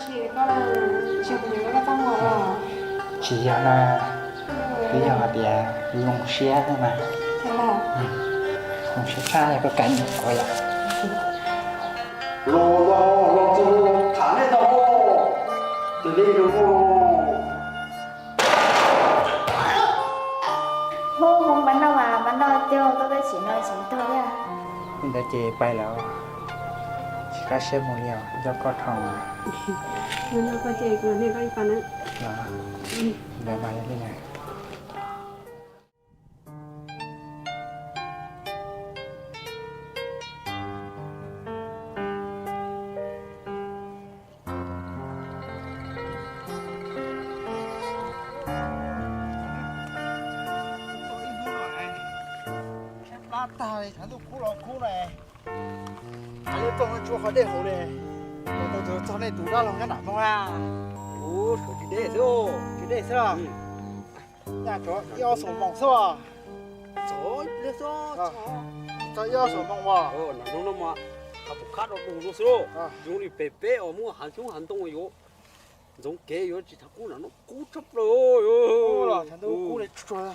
Tsis yog na, twb yog hais tias zoo siab xwb mas. Zoo siab tshaj yog koj kam nyuam qhuav yom. Los los los, tham nej tau, tus dej rau. Hub, Hmoob Pab Noj as, Pab Noj, coj koj tab sis no tsis tau thiab. Li ntawd ces pais lawm, tsis qab siab mus li os, nco koj dhau. Nco koj ces kuv niam koj ib pas na. Los, ntawd mas yog li na. Plab tag li, tshav ntuj kub los kub na. Hais li pog tsuas qhov dej hauv li. Tau txog nej tus dab laug Nyab Nam Moog na. Ua, tsis deb xwb, tsis deb xwb. Nyaj tso ib ob xuab moos xwb. Txog ib ob xuab moos as. Nram no mas qhov pum khab rau du no xwb. Zoo li pem peb os, muaj hav xyoob hav ntoo yuav ntxoov kev, yuav tsis thaum kub, nram no kub tshaj plaws. Los thaum ntawd kub li tsuag.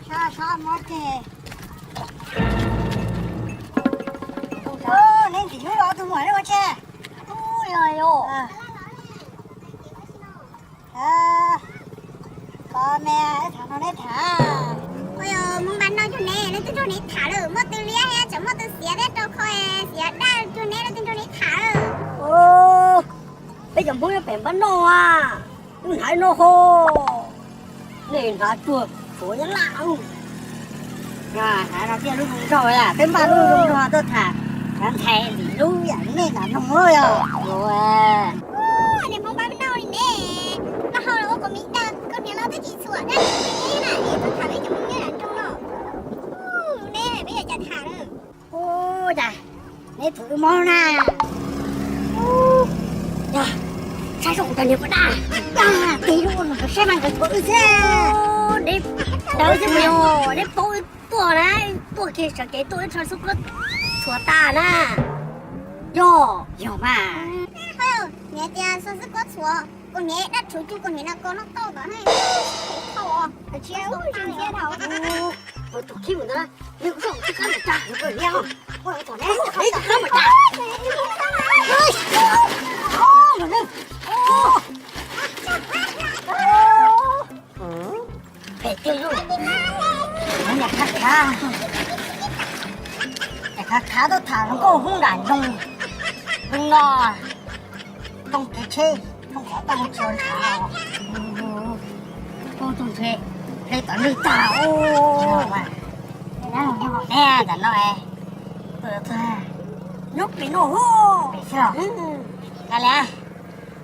Sab sab mob tseg. Neb ntxim hlub los tus muam neb ua tseg. Ub, yog yog. Koj me, tham no neb tham. Ua yog Hmoob Pab Noj cuag neb, leej twg nrog neb tham lawm? Muaj tus liab thiab tseem muaj tus xiav thiab, rau qhov xiav daj cuag neb leej twg nrog neb tham lawm? Peb cov Hmoob nyob pem Pab Noj a, wb hnav no ho. Nej hnav tsuag tsuav nyob laj. Hnav no thiaj lub zoo nraug, peb npaj lub zoo nraug tuaj tham, ntxhais ntxim hlub yam li nej nram noog lawm yog. Niag Hmoob Pab Noj li ne, noj hau los ua kom me dag, koj niam loj twb tsis txhuam dab tsi li na, es tuaj tham peb cov Hmoob nyob nram nroog no. Neb peb yuav cas tham lawm. Ua cas neb txawm mob na? Yog, saib zoo kuv cov niag puas daj, daj tig lub no saib mas nkawd txhuam wb xwb. Deb dawb xwb puas yog, deb paub wb tuaj na, tuaj kiag sawv kev tuaj ib txhia xub kuab txhuam tas na. Yog, yog mas. Niam tias xub kuab txhuam, kuv niam dab rhuv cug kuv niam no koj noj tau tom ne. Thaum tsis ua tsis ntxhiab thaum. Tus khib mus ntawd, nws kuj tsis qab mus tsa, nws kawg liab os. Ua thaum ne, nws tsis qab mus tsa. Phem tiag lauj. Niam khav khav, niam khav khav tuaj tham hluas nkauj Hmoob nram nroog, zoo no. Tooj kev tsheb, tooj qhov toj tsis ntshav, tooj tsheb, hle tom lwj tag. Neb tam no es, nyob pem no hu, pem xwb los? Kav liam,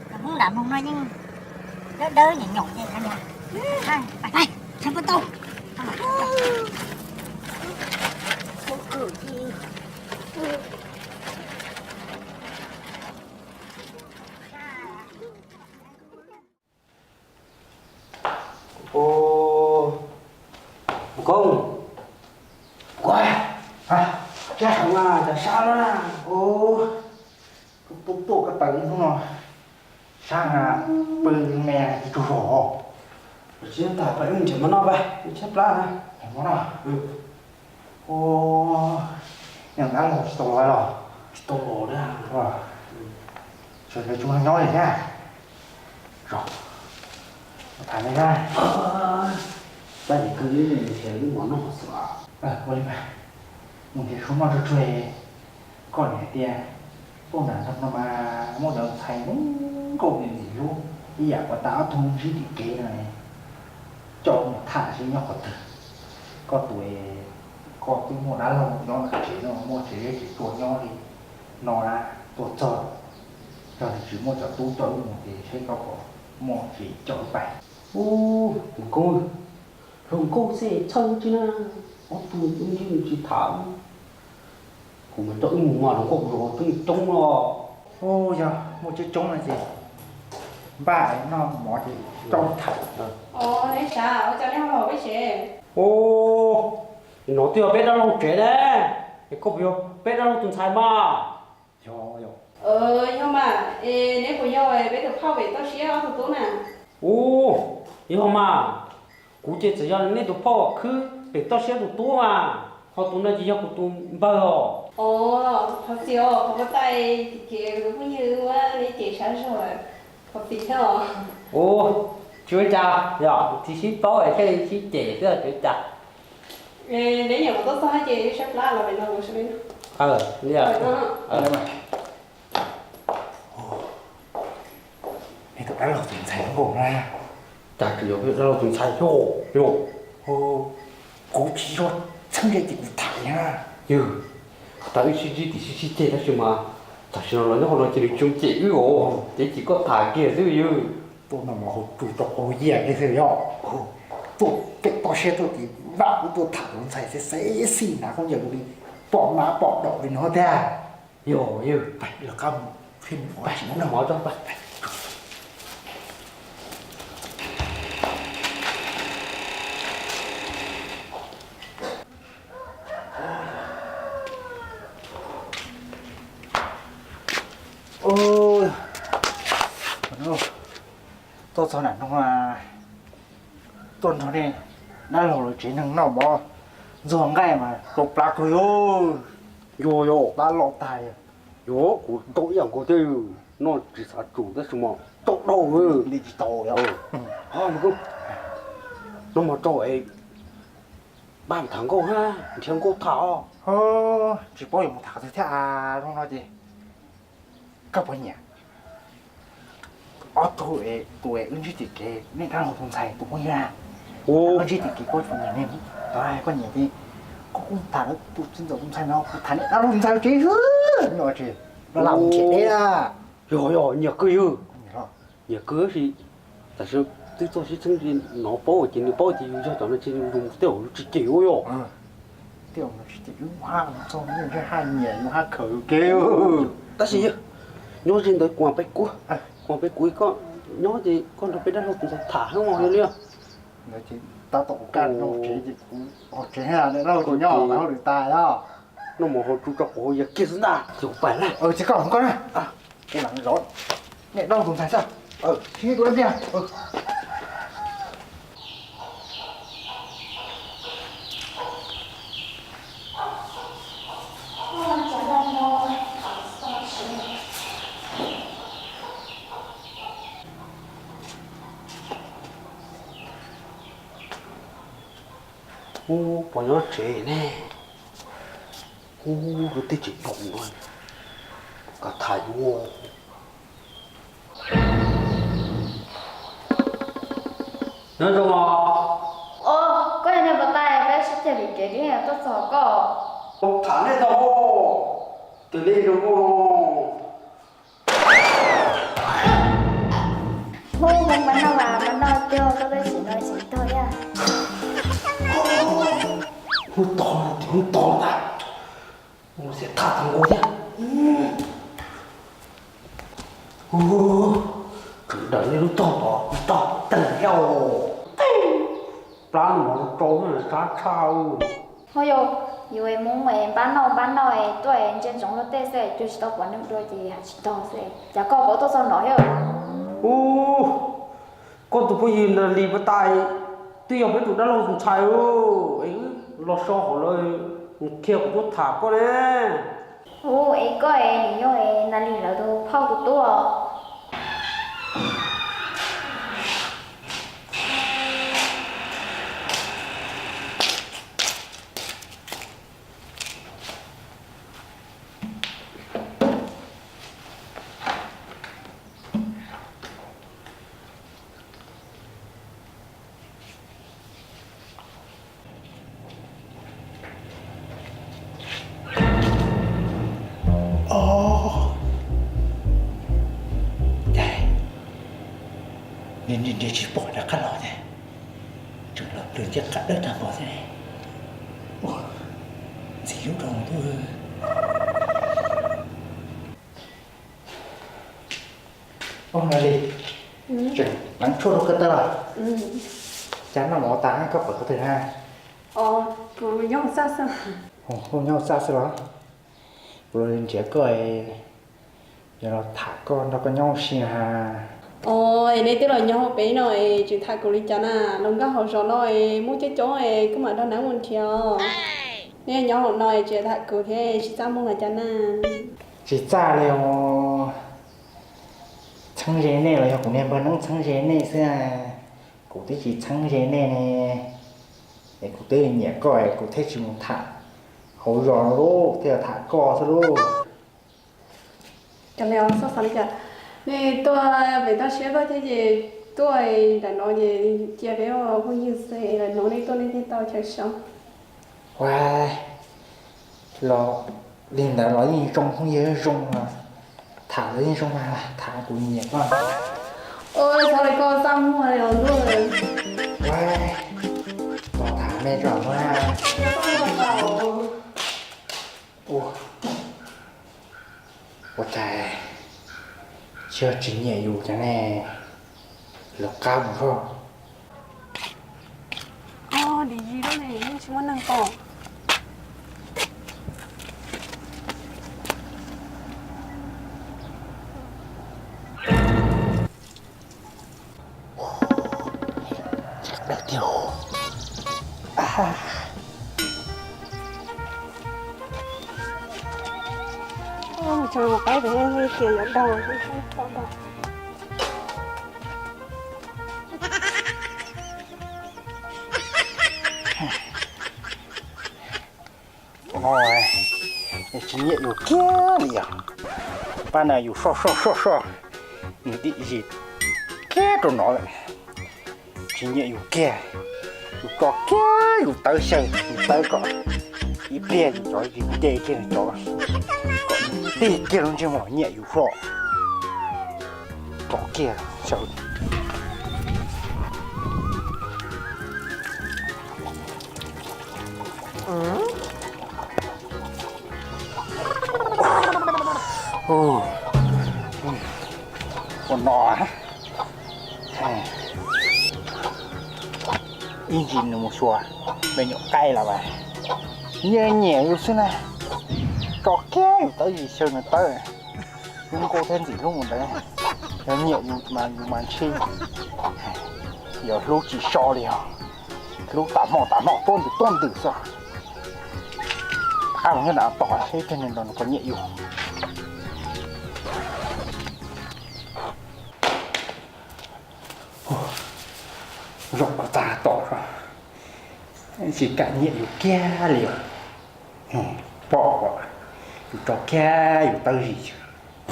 cov Hmoob nram nroog no yeej dawb dawb nyoos nyoos ces kav liam. Pais, pais, tsheb puas tau. Ua, Koob, ua, cas sab lawm na. Ua, tuaj tuaj ko taw ib hnub no sab na, pw me tsaug zog. Tsis tas pais wb nrhiav mov noj pab, wb tshaib plab na. Nrhiav mov noj. Ua, niag dab laug tsis tau los los? Tsis tau los li. Sawv daws tsis nyob li thiab. Zos, tham me na. Pab ces kawg li nrhiav wb mov noj xwb. Ua li mas, mus nrhiav suab noj tsuag tsuag. Koj niam hais tias tuaj nram nroog no mas muaj cov ntxhais zoo nkauj ntxim hlub ib yam puas tas ob tug ntsib tim kev no, coj mus tham seb nyob qhov twg. Koj tus Koj twb muaj dab laug nyob ntawm tsev no, muaj tsev zeb tsev tsua nyob li no na, tuaj txog, yog tias tsis muaj cov tub coj wb mus ces seb koj puas muaj tsis coj wb pais. Ub, tus nkauj, hluas nkauj xwb txhawj tsi na, ob tug ib ntsis tsis tham, kuv mas coj wb mus mas hluas nkauj kuv zoo coob coob no. Ub, yog muaj coob coob no ces npaj noj mov ces coj tham. Ub, no twb yog peb dab laug tsev ne, es koj puas yog peb dab laug tus ntxhais mas? Yog, yog mas, es neb puas yog peb tus phauj pem toj siab ob tug tub na? Ub, yog mas, kuv ces txawm yog nej tus phauj khwb pem toj siab tus tub mas, ho tus no ces yog kuv tus npawg os. Ov, thov txim os, qhov ua tais tim kev phooj ywg muab neb cem sab zog lawm, thov txim thiab os. Ub, tsis ua cas, yog tsis sib paub es thiaj li sib cem xwb, tsis ua cas. Neb nyuam qhuav tuaj txog ces saib plab los pem no seb. Nej tus dab laug tus ntxhais nkaus na. Cas tseem yog dab laug tus ntxhais yog, yog. Kuv tsis yog txheeb ze ces kuv tham na. Yog, tas wb sib ntsib tim sib sib ceg tab sis mas tam sim no los nyob hauv no ces nws tsis cem wb os, ces koj tham kiag xwb yog. Tuaj noj mov haus tsum rau qaum yias kiag xwb yog. Tuaj pem toj siab tuaj ces vam wb tuaj tham tus ntxhais xeb xeb xij hnav khaub ncaws li pom mab pom daum li no tiag. Yog, yog, pais los qab mus, peb mus noj mov tso. Tuaj txog nram no, tuaj nrog nej dab laug lawv tsev neeg noj mov ntxuag nqaij mas tau plab kawg yog. Yog, yog, plab loj tag. Yog, kuv tau ib yam nkaus thiab, noj tsis xav tsum tab sis mas tau dhau. Li tsis tau. Noj mov rau es pab tham nkauj hab, nrhiav nkauj tham os. Tsis paub yuav mus tham qhov twg thiab, zoo no ces koj puas nyiam ob tug es tus es wb ntsib tim kev, nej dab laug tus ntxhais tus phooj ywg? Wb ntsib tim kev koj puas nyiam ne? Koj nyiam ces koj kuj tham lawv tus txiv ntxawm tus ntxhais no, kuv tham nej dab laug tus ntxhais tsev xwb no ces dab laug nrhiav deb. Yog, yog, nyiam kawg yog. Nyiam kawg tab sis tam sim twb txog sib txheeb no paub ces nws paub tias yus yog cov no ces yus mus tej zaum yus tsis cem ua yog. Tej zaum tsis cem yus haj txog ntsej haj nyiam yus haj khaws yus kev. Tab sis yog nyob ze ntawd kuv mam peb kuv, kuv mam peb kuv koj nyob ces koj nrog peb dab laug tus ntxhais tham hab mas yog li. Tab tom kuv kaj noj tsev ces kuv ho tsev dab laug tus nyob hauj lwm tas yog. Noj mov haus tsum rau qaum yias kiag xwb ntag. Ces kuv pais na. Ces koj los koj na. Kuv lam zov nej dab laug tus ntxhais xwb. Sib ntsib dua ib pliag. Ub, puas nyob tsev ne? Ub, lub teb tseem nyob no, kav tham yuav. Nyob zoo os. Os, koj yog niag puas tau peb sib ceg tim kev twb tuaj txog koj. Tham nej tau, tes li zoo. Hu, hu mas noj mas mas noj cog koj tab sis no tsis tog thiab. Hu tog, hu tog ntag. Xiam tham tag nkaus thiab. Hu, tseem dawm nej lub tog tod, tog tag thiab. Plab no rau sab tshaj. Ho yog, yus mus npaj noj npaj noj tuaj ntsia ntsoov luag tej xwb, cuag tsis tau pom neeg dua ces hais tsis tog xwb. Cas koj puas tuaj txog no thiab? Ub, koj tus phooj ywg Nas Lis puas tas, twb yog peb tus dab laug tus ntxhais, es wb los so hauv lawv, nws qhia kuv tuaj tham koj ne. Ub, es koj es nws yog Nas Lis lawv tus phauj tus tub os? Nrhiav tsis pom rov qab los thiab, tseem los plhws ncej qab dawb tag npaum thiab. Ntxim hlub dhau ntuj. Ua li, tseem pleev tshuaj rau koj tag los? Cas noj mov tas koj pom qhov twg na? Kuv nyob hauv txaj xwb los? Kuv los nrhiav koj, yog los tham koj nrog koj nyob ua si na. Os, es nej twb los nyob hauv peb no es tseem tham kuv li cas na? Los nkag hauv zos no es muaj coob coob es kuv mam nrog nej mus nrhiav. Nej nyob hauv no es tsis tham kuv thiab tsis txaj muag los cas na? Tsis txaj li os. Txheeb ze nej los yog kuv niag npawg Neeb txheeb ze nej xwb. Kuv twb tsis txheeb ze nej ne, es kuv twb nyiam koj es kuv thiaj tsis mus tham hauv zos no lauj, thiaj tham koj xwb lauj. Cas li os, xyov xav li cas, nej tuaj pem toj siab tuaj thiab ces tuaj nram no ces cia peb ua phooj ywg xwb, lawv hnov nej tuaj nej thiaj tau chaw so. Ua, los li ntawd los yeej zoo, phooj ywg zoo, tham los yeej zoo mas, tham kuv nyiam koj. Ua, xyov li koj txaj muag li os ntuj. Ua, los tham me tso na. Ua cas, yog tsis nyiam yus cov ne, lawv qab mus hlo. Dim zis lub ne yeej tsis muaj neeg pom. Dawb tiag. Tso mus qaib pem tias yuav daug, pom daug. Tus no tsis nyiam yus kiag li os. Pab na yus soj soj soj soj, nws dim zis kiag rau no lawm. Tsis nyiam yus kiag, yus tso kiag yus tawv xyaw, yus tawv kom ib pliag yus cov zis nce kiag nws cov, kom nws tig kiag lub ntsej muag nyiam yus hlo. Tso kiag xyaw. Ua no, ib ntsis nws mus xyuas me nyuam qaij los mas nyiam nyiam yus xwb na. Tso kiag yus tawv zis xyaw nws tawv. Lub nkuaj thiab ntxim hlub mus ntawd, yog nyiam yus mas yus mas ntshe yog hlub tsis so li os. Hlub tas hmo tas hmo tuab ntws tuab ntws xwb. Ab, mus nyob nram tom seb ib pliag nws los nws puas nyiam yus. Zaum kuv txaj tom, tsis kam nyiam yus kiag li os. Pom yus tso kiag yus tawv zis,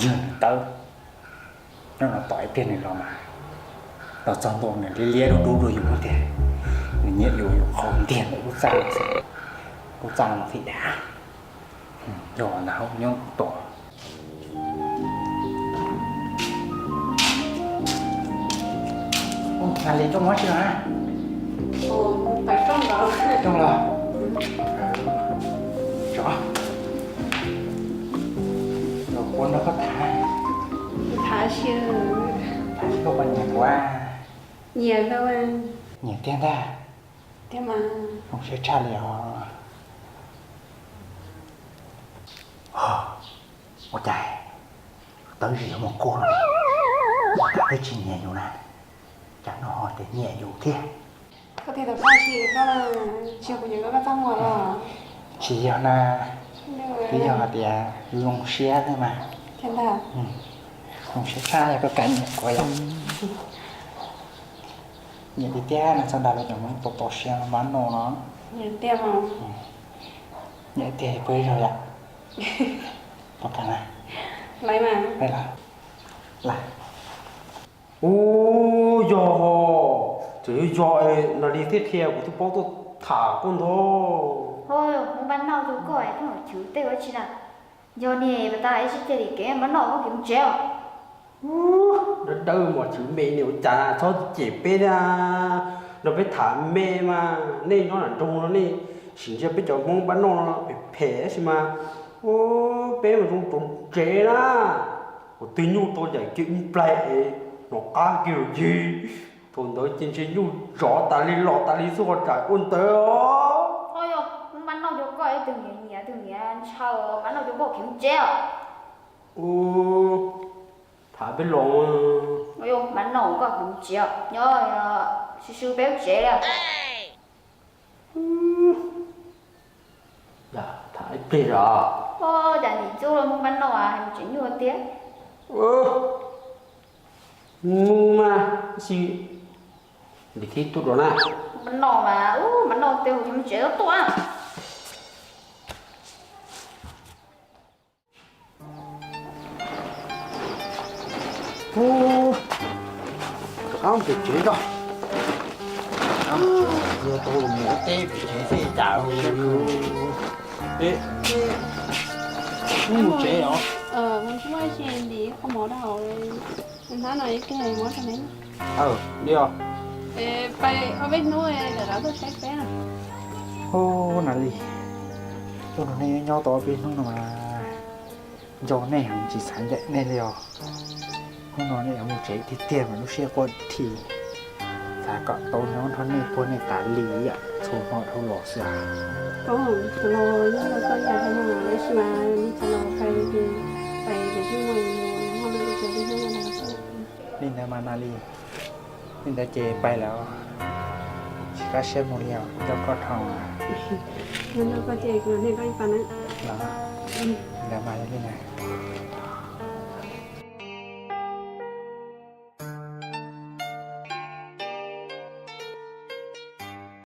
yog nws tawv. Nyob no tom ib pliag nws los mas, los txog ntua nws liab liab dub dub rau yus tiag. Nws nyiam yus, yus qhov ntiag ntawm lub txaj xwb, lub txaj no thiaj dav. Yog ntawd nyob tom. Ua li, rooj muab tsis los na? Rooj los. Tso, los kuv nrog koj tham. Tham si, koj puas nyiam kuv? Nyiam, nyiam tiag ntag. Zoo siab tshaj li os. Ua cas tawv zis yuav mus kuaj no, twb tsis nyiam yus na, cas no ho tias nyiam yus thiab. Koj tias tau koj tsis, koj tsis yog kuv nyiam koj, koj txaj muag los? Tsis yog na, twb yog hais tias zoo siab thiab mas. Zoo siab tshaj yog koj kam nyiam kuv yom. Nyiam tiag tiag no txog nrad lawv cov Hmoob tau tau siab mab no no. Nyiam tiag, puas ib zaug yom? Pom kam na. Ua, yog, tseem yog yog no li thiaj qhia kuv twb paub tuaj tham koj ntag. Ho, Hmoob mab noj tus koj es pheej chwv tej ua tsi na. Yog niag pas tas ib sib ceg tim kev mab noj koj kev mus tsev os. Dawb dawb mos tshwm me niam ua cas txhob cem peb thiab. Nrog peb tham me mas nej nyob nram nroog no nej sim ntsia peb cov Hmoob npab noj no phem phem tab sis mas peb mas zoo txaus ntsev na. Ua twg nyuj tau yam kiag ib nplaig es hnov qab kiag lawm ces thaum ntawd ces ntshe nyuj zov tas li los tas li xwb ho tsam ua ntawd os. Yog Hmoob npab noj cov koj ib tug niam niam tug niam ntshaw npab noj cov koj khiav mus tsev os. Tham peb los. Npab noj koj khiav mus tsev os, nyob sw sw peb lub tsev li. Tham ib pliag os. Cas nim txub los Hmoob npab noj hais mus tsev nyuaj tiag. Mus mas, tab sis nim thib tuaj rau na. Npab noj mas, npab noj tias mus tsev tuaj na. Rov qab pem tsev tso. Yog tau los mus ua teb pem tsev xwb cas. Wb mus tsev os. Hnab no ib pliag muab rau neb. Li os. Pais ob peb hnub lawm lawv tuaj saib peb na. Hu, Nas Lis, tuaj nrog nej nyob tau ob peb hnub no mas nco nej heev tsis xav ncaim nej li os. Hnub no nej yuav mus tsev tiag tiag mas lub siab quaj thi. Xav kom tau nyob nrog nej puag nej tas li ib yam txhua hmo dhau los xwb. Cov laus yog koj yam no tab sis mas li cov laus pais ces pais pem xwb, muaj li ntawd mas Nas Lis, li ntawd ces pais lawm. Tsis kaj siab mus li os, nco koj dhau. Nco koj ces kuv niam koj ib pas na. Los, ntawd mas yog li ntawd.